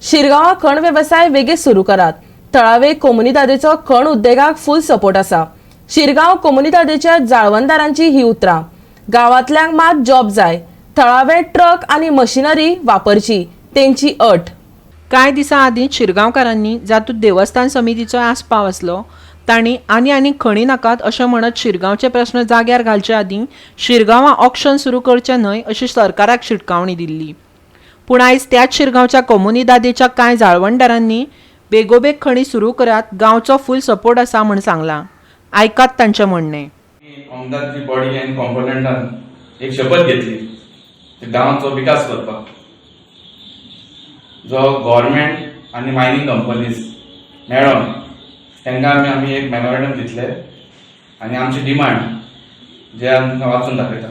शिरगांवां खण वेवसाय वेगीत सुरू करात. थळावे कोमुनिदादेचो खण उद्देगाक फूल सपोर्ट आसा. शिरगांव कोमुनिदादेच्या जाळवणदारांची ही उतरां. गांवांतल्यांक मात जॉब जाय. थळावे ट्रक आनी मशिनरी वापरची तेंची अट. कांय दिसां आदीं शिरगांवकारांनी, जातूंत देवस्थान समितीचो आस्पाव आसलो, तांणी आनी आनी खणी नाकात अशें म्हणत शिरगांवचे प्रस्न जाग्यार घालचे आदीं शिरगांवां ऑक्शन सुरू करचें न्हय अशी सरकाराक शिटकावणी दिल्ली. पूण आयज त्याच शिरगांवच्या कोमुनिदादेच्या कांय जाळवणदारांनी बेगोबेग खणी सुरू करात, गांवचो फूल सपोर्ट आसा म्हूण सांगलां. आयकात तांचें म्हणणें. आमदारची बॉडी आनी कॉम्पोनंटान एक शपथ घेतली की गांवाचो विकास करपाक. जो गव्हर्मेंट आनी मायनींग कंपनीज मेळोन तांकां आमी एक मेमोरेंडम दितले आनी आमची डिमांड जे आमकां वाचून दाखयता.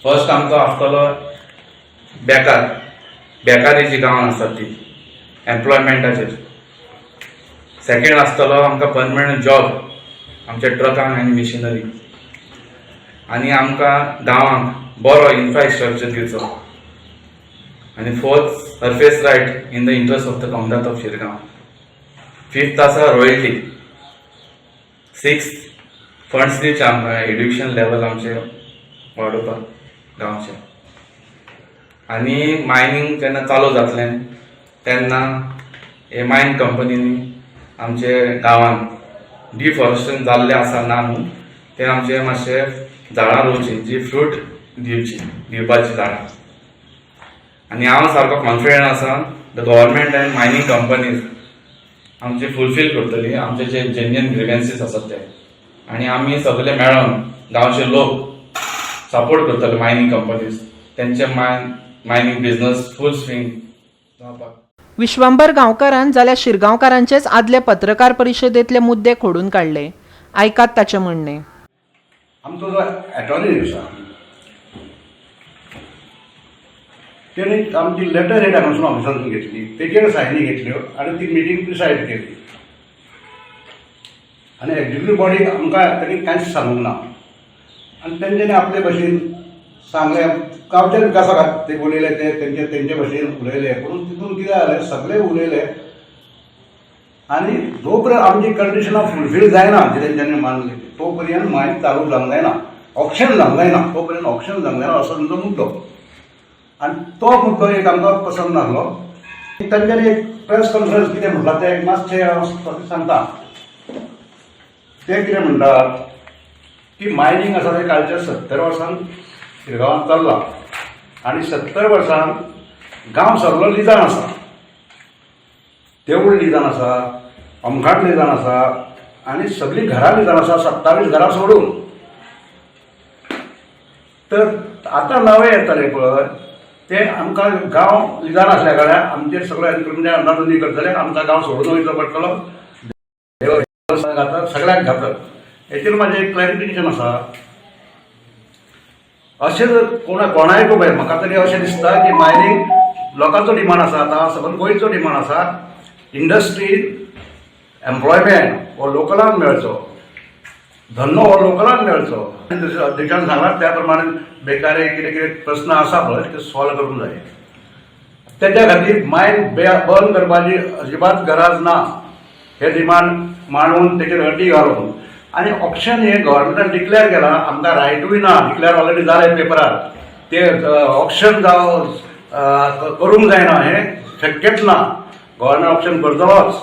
फर्स्ट आमचो आसतलो बेकार, बेकारी जी गांवांत आसतात ती एम्प्लॉयमेंटाचेर. सेकंड आसतलो आमकां परमनंट जॉब आमच्या ट्रकांक आनी मिशिनरी आनी आमकां गांवांक बरो इन्फ्रास्ट्रक्चर दिवचो. आनी fourth, surface right in the interest of the comunidade of Shirgaon. Fifth आसा रॉयल्टी. सिक्स, फंड्स दिवचे आमकां एड्युकेशन लेवल आमचें वाडोवपाक गांवचें. आनी मायनींग जेन्ना चालू जातलें तेन्ना हे मायन कंपनींनी आमचे गांवांत डिफॉरेस्टेशन जाल्लें आसा ना न्हू, ते आमचे मातशे झाडां रोवची, जी फ्रूट दिवची, दिवपाची झाडां. आनी हांव सारको कॉन्फिडंट आसा, the government and mining companies आमचे फुलफील करतली आमचे जे जेन्युन ग्रिवेन्सीस आसात ते. आनी आमी सगळे मेळोन गांवचे लोक सपोर्ट करतले मायनींग कंपनीज तेंचे मायनींग बिझनस फूल स्विंग जावपाक. विश्वंभर गांवकारान जाल्यार शिरगांवकारांचेच आदले पत्रकार परिशदेंतले मुद्दे खोडून काडले. आयकात ताचें म्हणणें. आमचो जो एटॉर्नी आसा, तेणी आमची लेटर हेड हांगासून ऑफिसांतून घेतली, तेजेर सायनी घेतल्यो आनी ती मिटींग प्रिसायड केली. आनी एक्झिक्युटीव बॉडीक आमकां तेणी कांयच सांगूंक ना. आनी तेंच्यांनी आपले भशेन सांगलें, गांवच्या विकासा खातीर ते उलयले, ते तेंचे तेंचे भशेन उलयले. पूण तितून कितें जालें, सगळे उलयले आनी जो पर्यंत आमची कंडिशनां फुलफील जायना जी तेंच्यांनी मानली, तो पर्यंत मायन चालू जावंक जायना, ऑक्शन जावंक जायना, तो पर्यंत ऑक्शन जावंक जायना असो तेंचो मुद्दो. आनी तो मुद्दो एक आमकां पसंत नासलो. तेंच्यांनी एक प्रेस कॉन्फरन्स कितें म्हटलां तें एक मातशें हांव सांगता. ते कितें म्हणटात की मायनींग आसा तें कालच्या 70 वर्सांक शिरगांवांत चल्लां आनी 70 वर्सांक गांव सगलो लिजान आसा, देवूळ लिजान आसा, अमघाट लिजान आसा आनी सगळीं घरां लिजान आसा, 27 घरां सोडून. तर आतां नवे येतले पळय, ते आमकां गांव लिजान आसल्या कारणान आमचेर सगळे म्हणजे अंदाधुंदी करतले, आमकां गांव सोडून वयचो पडटलो, देवस्थान घातात, सगळ्याक घातात. हेचेर म्हाजें एक क्लॅरिफिकेशन आसा. अशें जर कोणा कोणाय पळय, म्हाका तरी अशें दिसता की मायनींग लोकांचो डिमांड आसा, आतां सबंद गोंयचो डिमांड आसा. इंडस्ट्री, एम्प्लॉयमेंट हो लोकलांक मेळचो, धंदो हो लोकलांक मेळचो. जशें अध्यक्षान सांगलां त्या प्रमाणे बेकारी कितें कितें प्रस्न आसा पळय, ते सॉल्व करूंक जाय. तेच्या खातीर मायन बंद करपाची अजिबात गरज ना. हे डिमांड मांडून तेचेर अटी घालून आनी ऑक्शन हें गव्हर्मेंटान डिक्लेअर केलां, आमकां रायटूय ना. डिक्लेअर ऑलरेडी जालें पेपरार. ते ऑक्शन जावं करूंक जायना हें शक्यच ना. गव्हर्मेंट ऑक्शन करतलोच.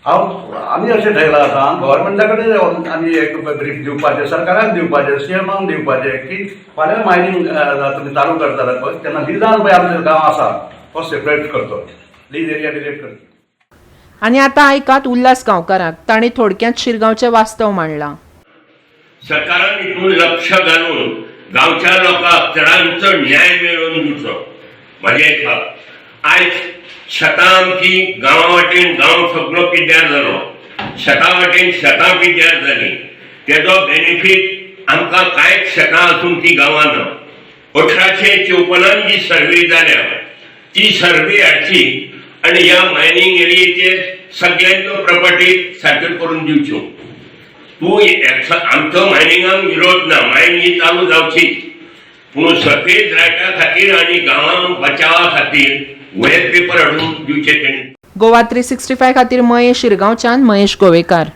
हांव आमी अशें ठरयलां आतां, गव्हर्मेंटा कडेन आमी एक ब्रीफ दिवपाचें, सरकाराक दिवपाचें, सीएमाक दिवपाचें की फाल्यां मायनींग तुमी चालू करताले पळय तेन्ना लिजान पळय आमचो गांव आसा तो सेपरेट करचो, लीज एरिया डिलीट करचो. आनी आतां आयकात उल्हास गांवकाराक. तांणी थोडक्यांत शिरगांवचें वास्तव मांडलां. सरकारान हितून लक्ष घालून गांवच्या लोकांक चडांत चड न्याय मेळोवन दिवचो. म्हजें आयज शेतां आमची गांवा वाटेन, गांव सगळो पिड्ड्यार जालो, शेतां वाटेन शेतां पिड्ड्यार जाली. तेजो बेनिफीट आमकां कांयच शेतां आसून ती गांवां ना. 1854 जी सर्वे जाल्या ती सर्वे हाडची आनी ह्या मायनींग एरियेचेर सगळ्यांच्यो प्रॉपर्टी सारक्यो करून दिवच्यो. तूं आमचो मायनिंगाक विरोध ना, मायन ही चालू जावची, पूण सरफेस रायटा खातीर आनी गांवांक बचावा खातीर वयर पेपर हाडून दिवचे तेणी. गोवा 365 खातीर मये शिरगांवच्यान महेश गोवेकार.